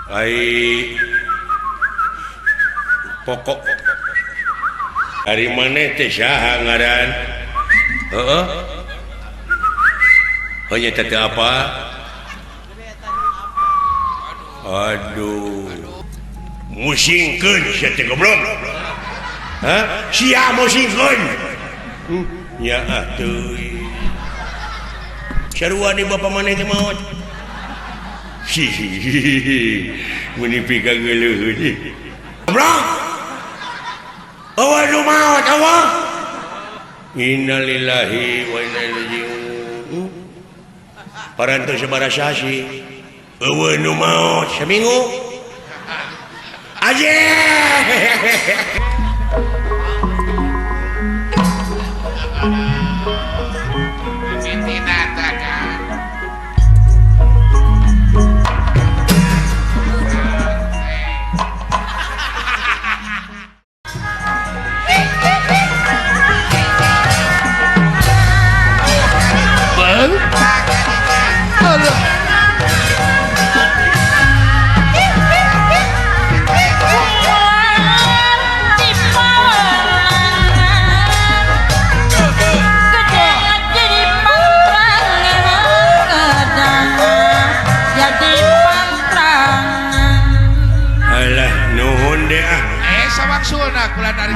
Ai pokok ari maneh teh saha ngaran? Heeh. Oh nya teh apa? Aduh. Musingkeun sia teh goblok. Hah? Sia musingkeun. Nya atuh. Sarua di bapa maneh teh maot. Hihihi. Meni pikageuleuh ieu. Goblok. Eueuh nu maot eueuh. Innalillahi wa inna ilaihi raji'un. Parantos sabaraha sasi. Eueuh nu maot saminggu. Aje.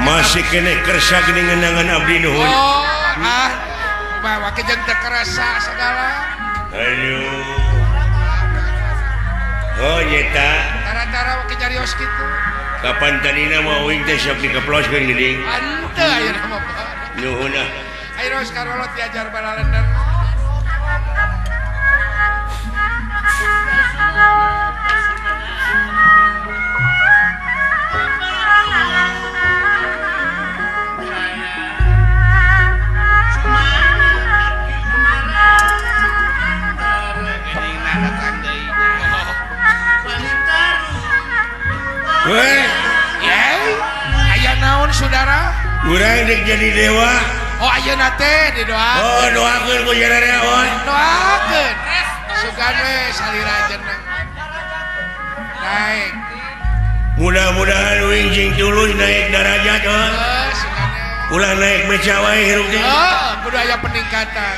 Masih kene kersa geuning ngenangan abdi nuhun. Oh, ah, bawa ke jeung teu kerasa segala. Aduh. Oh, nyeta. Tara-tara wake jarios kitu. Kapan tadina mah uing teh sok dikeploskeun geuning. Henteu ayeuna mah. Nuhun ah. Ayo geus karolot diajar balalender. Aya naon saudara? Urang dek jadi dewa. Oh ayeuna teh didoakeun. Oh doakeun ku jarareon. Doakeun. Sugan we salira jeneng. Naik. Mudah-mudahan uing cing tulus naik darajat oh. Ulah naik beca wae hirup teh. Oh, kudu aya peningkatan.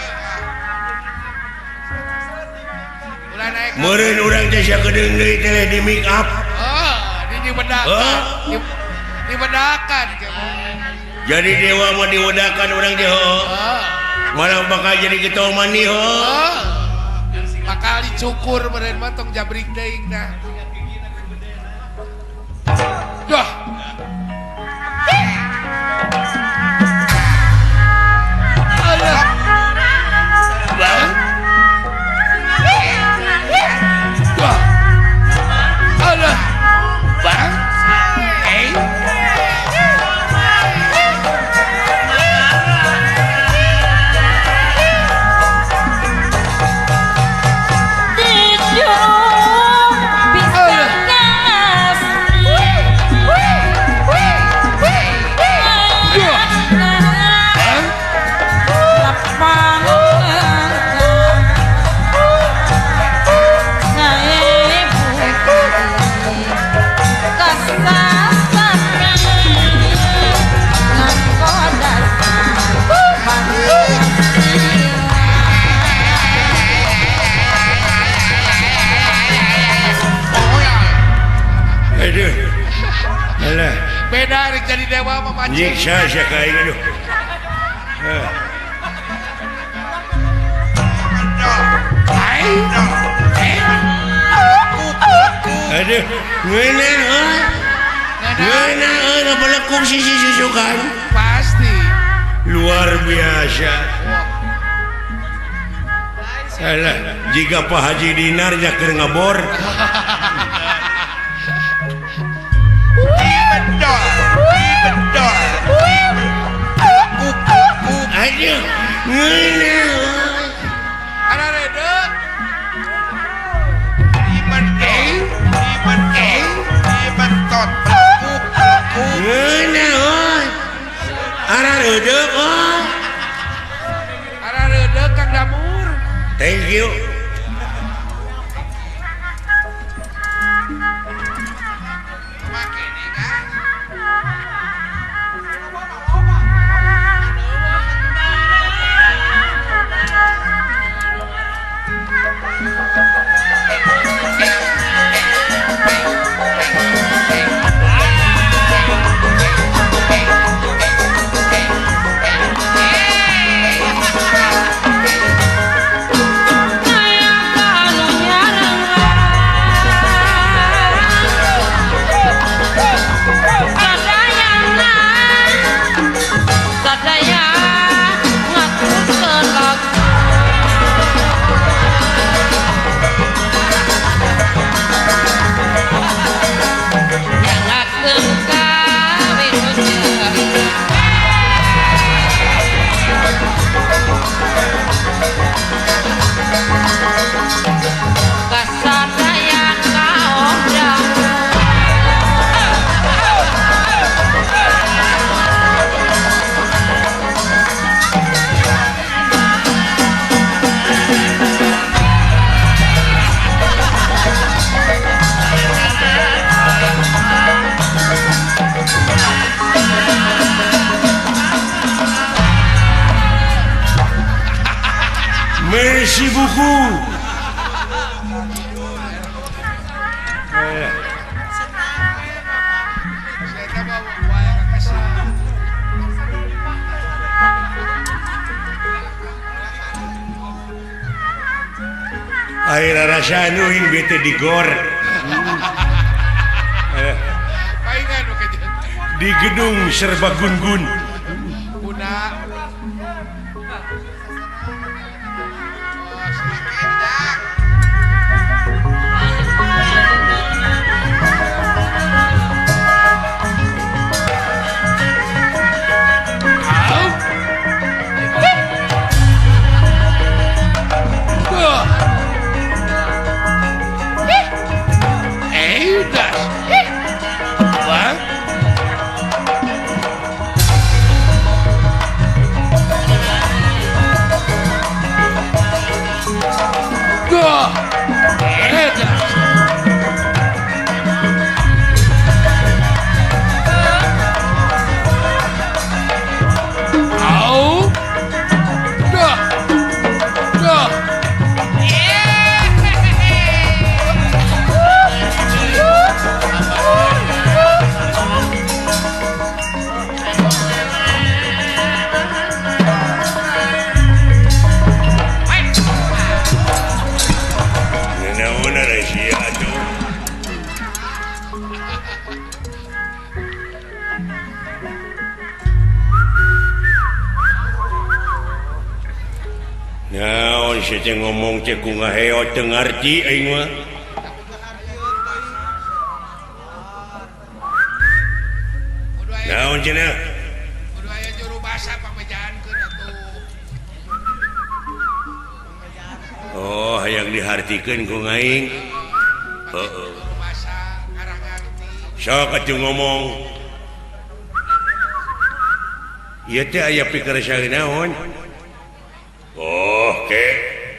Ulah naik. Meureun urang teh sakedeung deui teh di make up. Oh. Dibedakan, dibedakan. Jadi dewa mau diwedakan orang teh oh. Malah bakal jadi getol mani oh. Bakal dicukur meureun mah tong jabrik teuing tah. Duh. Alah. Bang. Duh. Alah. Bang. Beda rek jadi dewa mah mancing. Nyiksa sia ka aing aduh. Aduh, ngeunah euy. Ngeunah euy ngabelekung sisi susukan. Pasti. Luar biasa. Alah, jika Pak Haji Dinar nya keur ngabor. Aduh, ngeunah. Ada redeuk. Ngeunah euy. Ara redeuk euy. Ara redeuk Kang Damur. Thank you. Resi buku. Air rasa nuing bete di gor. Di gedung serba gun-gun. Naon sih ngomong cek ku ngaheo teu ngarti aing mah. Naon cenah? Kudu aya juru basa pamejaankeun atuh. Oh, hayang dihartikeun ku aing. Heeh. Sok atuh ngomong. Ieu teh aya pikeun naon? Oh, ke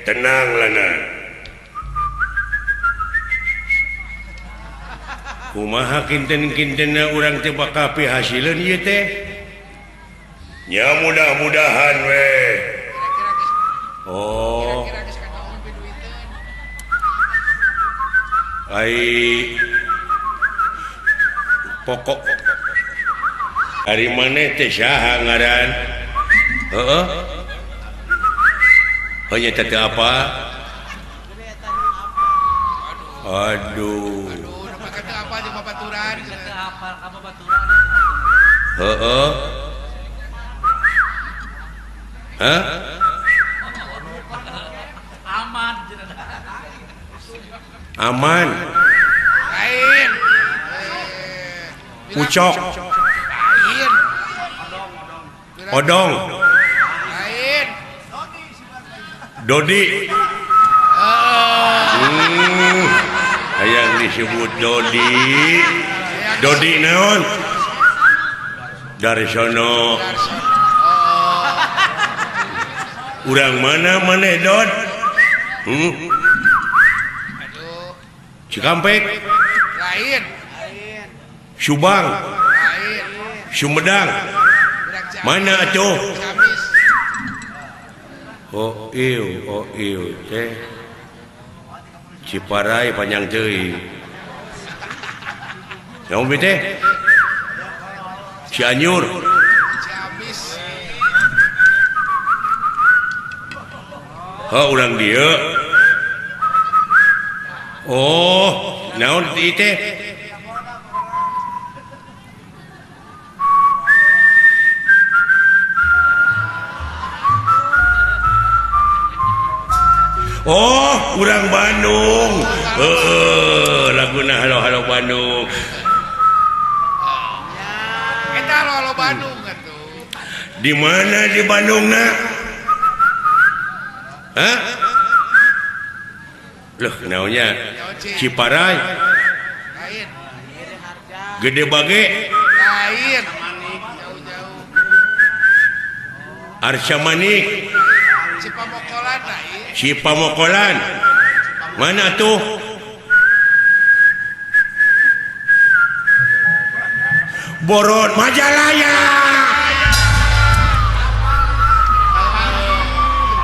tenang lana. Kumaha kinten-kintenna urang teh bakal pihasileun ieu teh? Nya mudah-mudahan we. Oh. Ai pokok ari maneh teh saha ngaran? Heeh. Hanya tete apa? Aduh. Heeh. Hah? Aman. Aman. Lain. Ucok. Lain. Odong. Dodi. Hayang disebut Dodi. Dodi naon? Darsono. Urang mana maneh Dod? Cikampek. Lain. Subang. Lain. Sumedang. Mana atuh? Oh iu teh Ciparai panjang teuing. Naon teh? Cianjur. Ciamis. Oh, urang dieu. Oh, naon teh? Oh, urang Bandung. Heeh, laguna halo-halo Bandung. Eta halo-halo Bandung atuh. Di mana di Bandungna? Hah? Loh, naonnya? Ciparai. Lain. Gede Bage. Lain. Jauh-jauh. Arca Manik. Cipamokolan lain. Cipamokolan. Mana tuh? Boron Majalaya.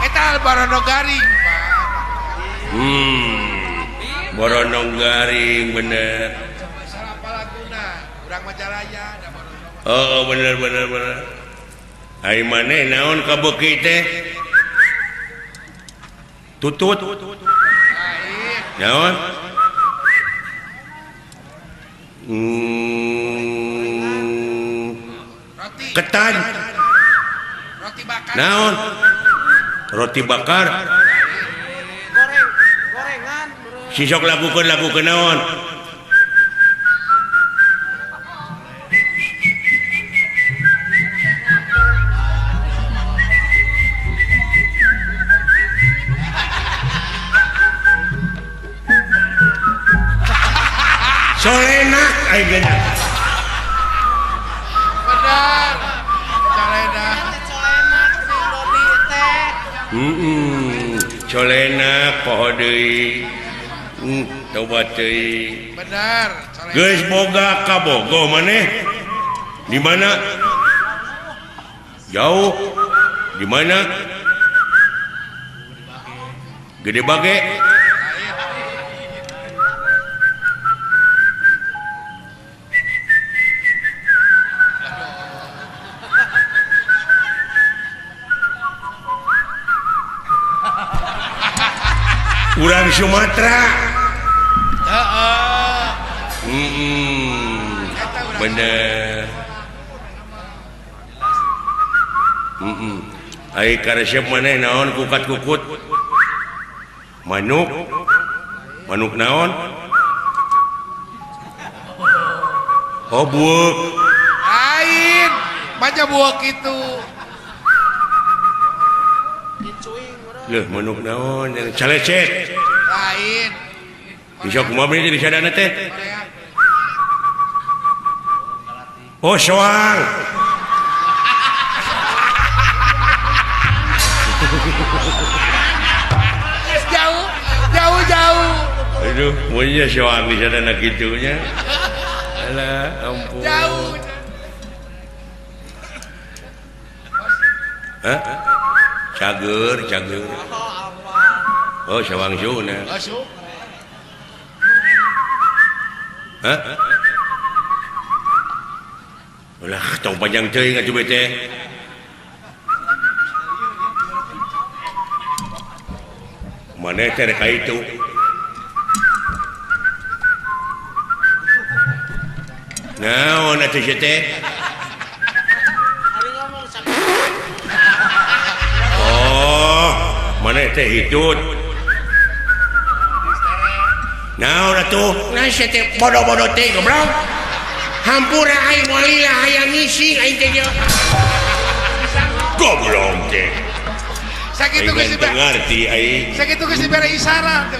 Eta Barono Garing, Pak. Boronong garing bener. Oh bener bener bener. Ai maneh naon kabeuki teh? Tutut. Naon? Ketan. Roti bakar. Naon? Roti bakar. Sisok lakukan lakukan naon? Solenak aing geuna. Benar. Solenak. Solenak si Doni teh. Solenak poho deui. Tobat teuing. Benar. Geus boga kabogoh maneh? Di mana? Jauh. Di mana? Gede Bage. Urang Sumatera. Bener. Ai karesep maneh naon kukat-kukut? Manuk. Manuk naon? Oh buuk. Lain, baca buuk itu. Leuh manuk naon? Calecet. Lain. Bisa kumaha bener di sadana teh? Oh soang. Jauh, jauh, jauh. Aduh, punya soang di sadana kitunya. Alah, ampun. Jauh. Hah? Cager, cager. Oh, soang suna. Hah? Ulah, tong panjang teuing atuh bete. Maneh teh rek ka itu. Naon atuh sia teh? Oh, maneh teh hitut. Naon atuh? Nah sia teh bodoh-bodoh teh goblok. Hampura aing moal lila hayang ngising aing teh nya. Goblok teh. Sakitu geus ngarti aing. Sakitu geus dibere isyarat.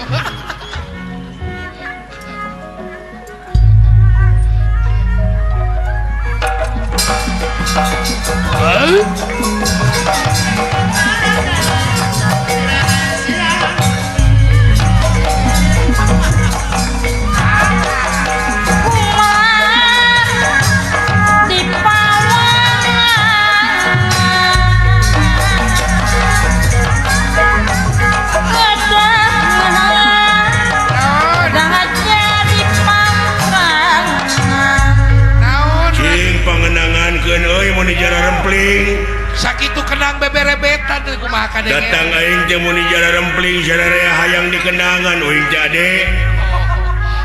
Sakitu kenang beberebetan teh kumaha kadenge. Datang aing teh mun jara rempling sararea hayang dikenangan uing teh ade.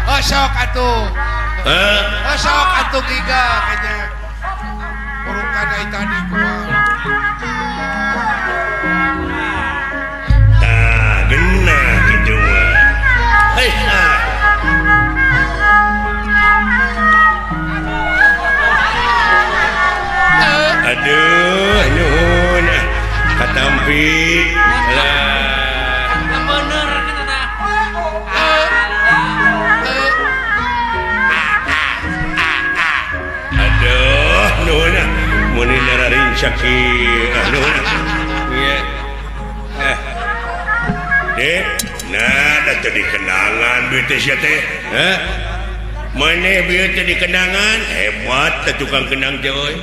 Oh sok atuh. Heh. Oh sok atuh giga kayaknya. Urukan ai tadi kumaha. Tah geunah kitu mah. Heuh ah. Aduh, nuhun katampi lah. Bener kitu tah. Aduh, nuhun mun nararinca kieu. Nuhun. Ieu. Dek, nah da teu dikenangan duit teh sia teh. Hah? Maneh bieu teh dikenangan, hebat teh tukang kenang teh euy.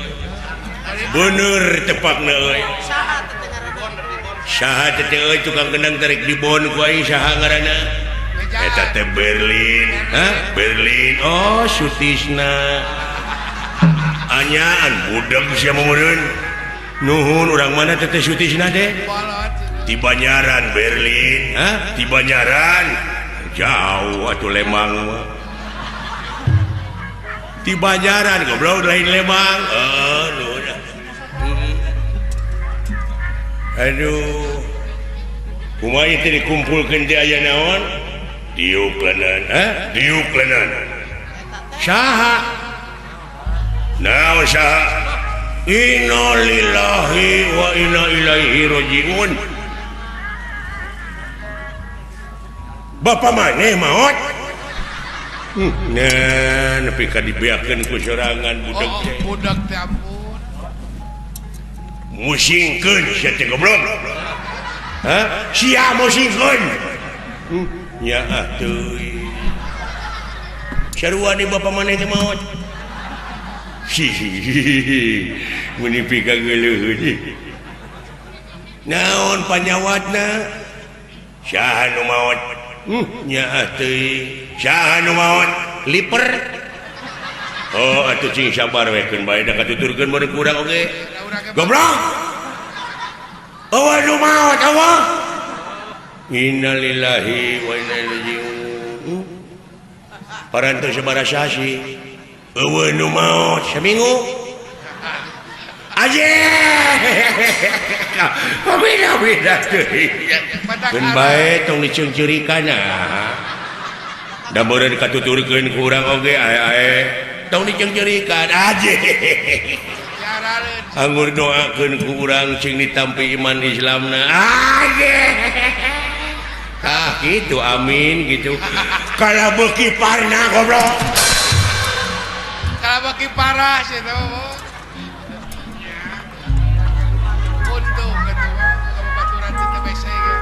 Bener tepakna euy. Saha teh euy tukang kendang tarik dibon ku aing saha ngaranna? Eta teh Berlin. Hah? Berlin. Oh, Sutisna. Anyaan budak sia meureun. Nuhun urang mana teh Sutisna teh? Di Banyaran Berlin. Hah? Di Banyaran. Jauh atuh Lembang mah. Di Banjaran goblok lain Lembang. Aduh. Kumaha ieu teh dikumpulkeun teh aya naon? Diuk leungeun, hah? Diuk leungeun. Saha? Naon saha? Innalillahi wa inna ilaihi rajiun. Bapak maneh maot? Nah, nepi ka dibeakeun ku sorangan budak teh. Oh, budak teh ampun. Musingkeun sia teh goblok. Hah? Sia musingkeun. Nya atuh. Sarua di bapa maneh teh maot. Hihihi. Mun pika geuleuh. Naon panyawatna? Saha nu maot? Nya atuh. Saha nu maot? Liper. Oh, atuh cing sabar we keun bae da katuturkeun meureun ku urang oge. Goblok. Eueuh nu maot eueuh. Innalillahi wa inna ilaihi raji'un. Parantos sabaraha sasi. Eueuh nu maot saminggu. Aje. Beda-beda teuing. Keun bae tong diceungceurikan ah. Da meureun katuturkeun ku urang oge ae-ae. Tong diceungceurikan aje. Anggur doakeun ku urang cing ditampi iman Islamna. Aje. Ah gitu amin gitu. Kalau beuki parna goblok. Kalau beuki parah sih teh. Untung gitu. Kamu baturan teh bese ge.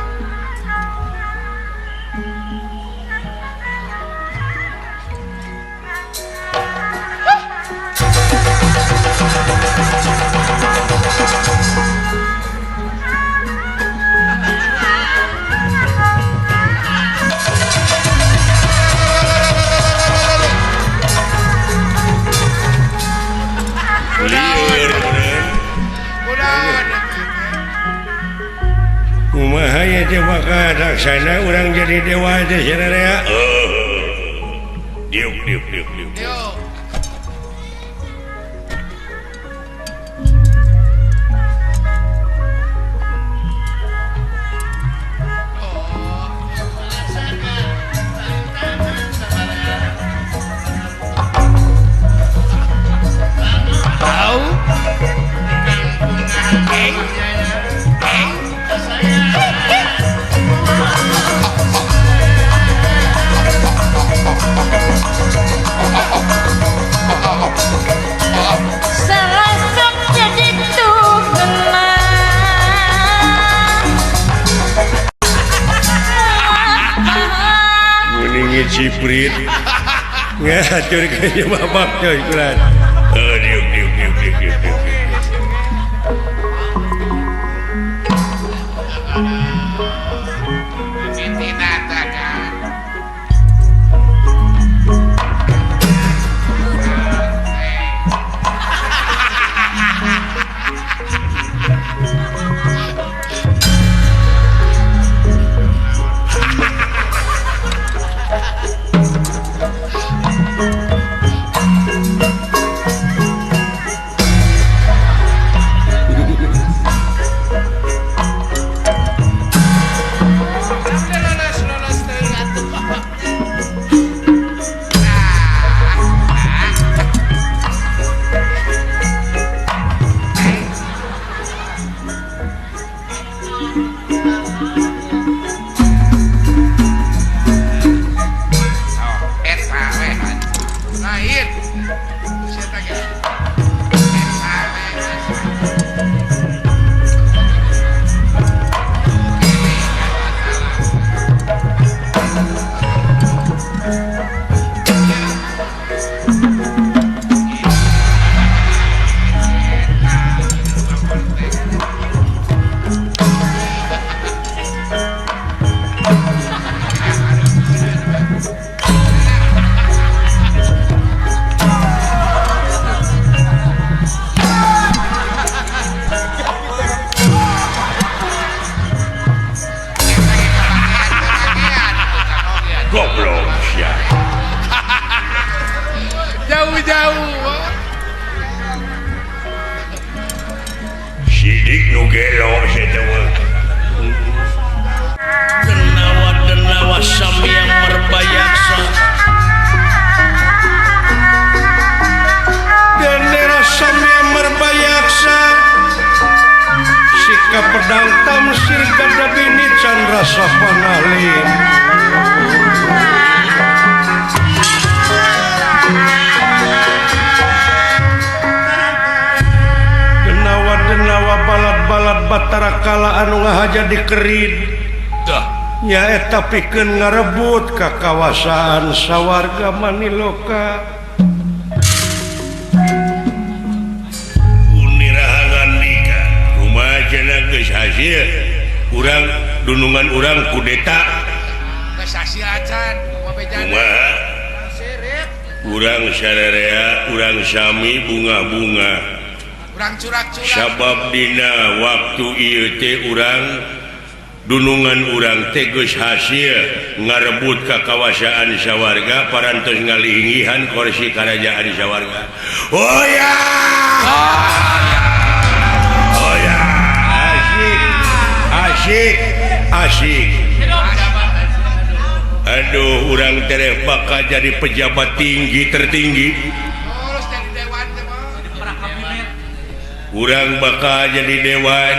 Kumaha ya teh maka laksana urang jadi dewa teh sararea. Diuk diuk diuk diuk. Ciprit ngatur ka bapak coy kulan. Diuk diuk diuk diuk diuk. Jauh. Sidik nu gelo sia teh mah. Denawa denawa samya merbayaksa. Dendera samya merbayaksa. Sikap pedang tamsir gadabini candra sapanalim. Denawa balad-balad Batara Kala anu ngahaja dikerid nyaeta pikeun ngarebut ka kawasaan sawarga Maniloka. Unirahangan dika kumaha cenah geus hasil urang dunungan urang kudeta geus hasil acan kumaha urang sararea urang sami bunga-bunga sabab dina waktu ieu teh urang dunungan urang teh geus hasil ngarebut ka kawasaan sawarga parantos ngalinggihan kursi karajaan sawarga. Oh ya, oh ya, asyik asyik asyik. Aduh, urang teh bakal jadi pejabat tinggi tertinggi. Urang bakal jadi dewan.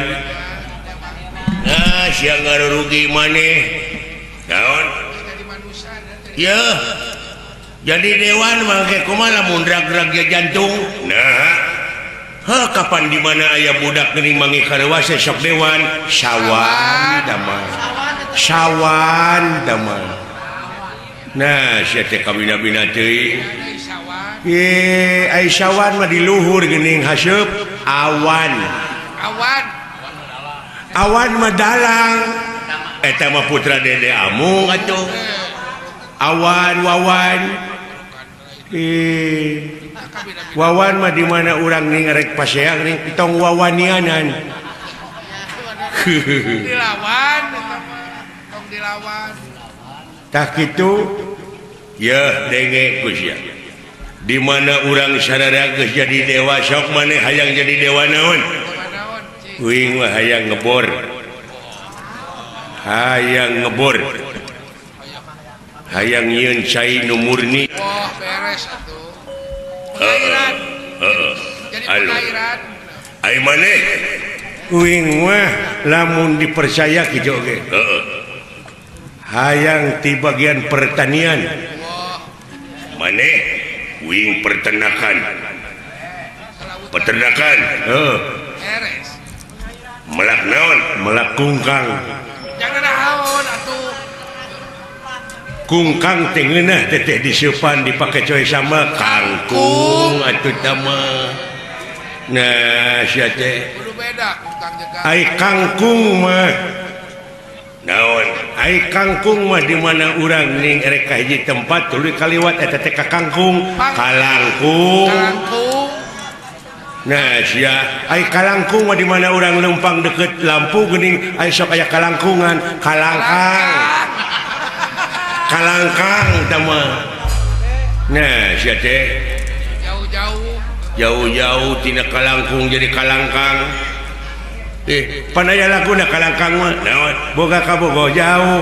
Nah, siang ngarugi maneh. Naon? Ya. Jadi dewan mangke kumaha lamun drag-drag jantung. Nah. Heh, kapan di mana aya budak geuning mangi karewasa sok dewan? Sawan damah. Sawan damah. Nah, sia teh kabina-bina teuing. Ye, ai sawan mah di luhur geuning haseup awan. Awan. Awan mah dalang. Eta mah putra Dede Amung atuh. Awan wawan. Wawan mah di mana urang ning rek paseang ning tong wawanianan. Dilawan eta mah, tong dilawan. Tah kitu yeuh denge ku sia. Di mana urang sararea geus jadi dewa sok maneh hayang jadi dewa naon? Uing mah hayang ngebor. Hayang ngebor. Hayang nyieun cai nu murni. Oh, beres atuh. Pengairan. Heeh. Jadi pengairan. Ai maneh? Uing mah lamun dipercaya kitu oge. Heeh. Hayang ti bagian pertanian. Maneh? Wing peternakan. Peternakan. Heeh. Melak naon? Melak kungkang. Jangan naon atuh. Kungkang teh ngeunah teteh diseupan dipake coy sama kangkung atuh tah mah. Nah, sia teh. Kudu beda kungkang jeung ai kangkung mah. Naon? Ai kangkung mah di mana urang ning erek ka hiji tempat tuluy kaliwat eta teh ka kangkung, kalangkung. Kalangkung. Nah, sia ai kalangkung mah di mana urang leumpang deket lampu geuning ai sok aya kalangkungan, kalangkang. Kalangkang tah mah. Nah, sia teh jauh-jauh. Jauh-jauh tina kalangkung jadi kalangkang. Panaya laguna kalangkang mah naon boga kabogo jauh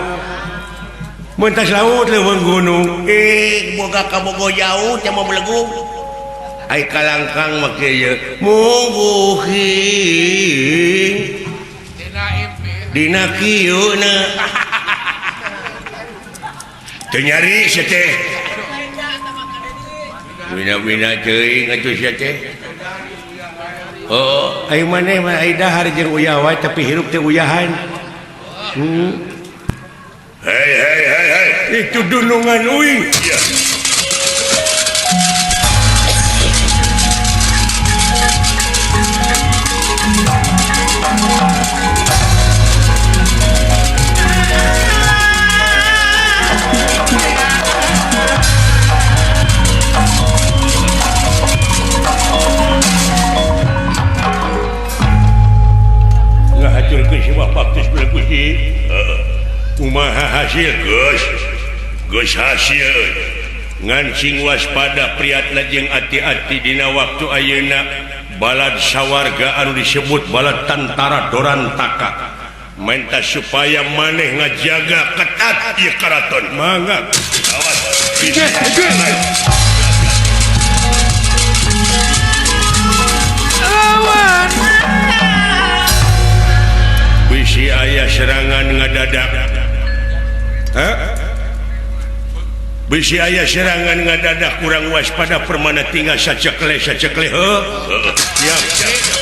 mentas laut leuweung gunung boga kabogo jauh teh mah belegug ai kalangkang mah kieu mungguhing dina kieu na teu nyari sia teh bina-bina teuing atuh sia teh. Oh, ai maneh mah ai dahar jeung uyah wae tapi hirup teh uyahan. Hei hei hei hei, itu dunungan uing. Iya. Kumaha hasil geus geus hasil Ngan sing waspada priatna jeung ati-ati dina waktu ayeuna balad sawarga anu disebut balad tantara Dorantaka menta supaya maneh ngajaga ketat ieu karaton. Mangga. Awas. Lawan. Bisi aya serangan ngadadak. Hah? Bisi aya serangan ngadadak kurang waspada permana tinggal sacekle sacekle heuh. Siap, siap.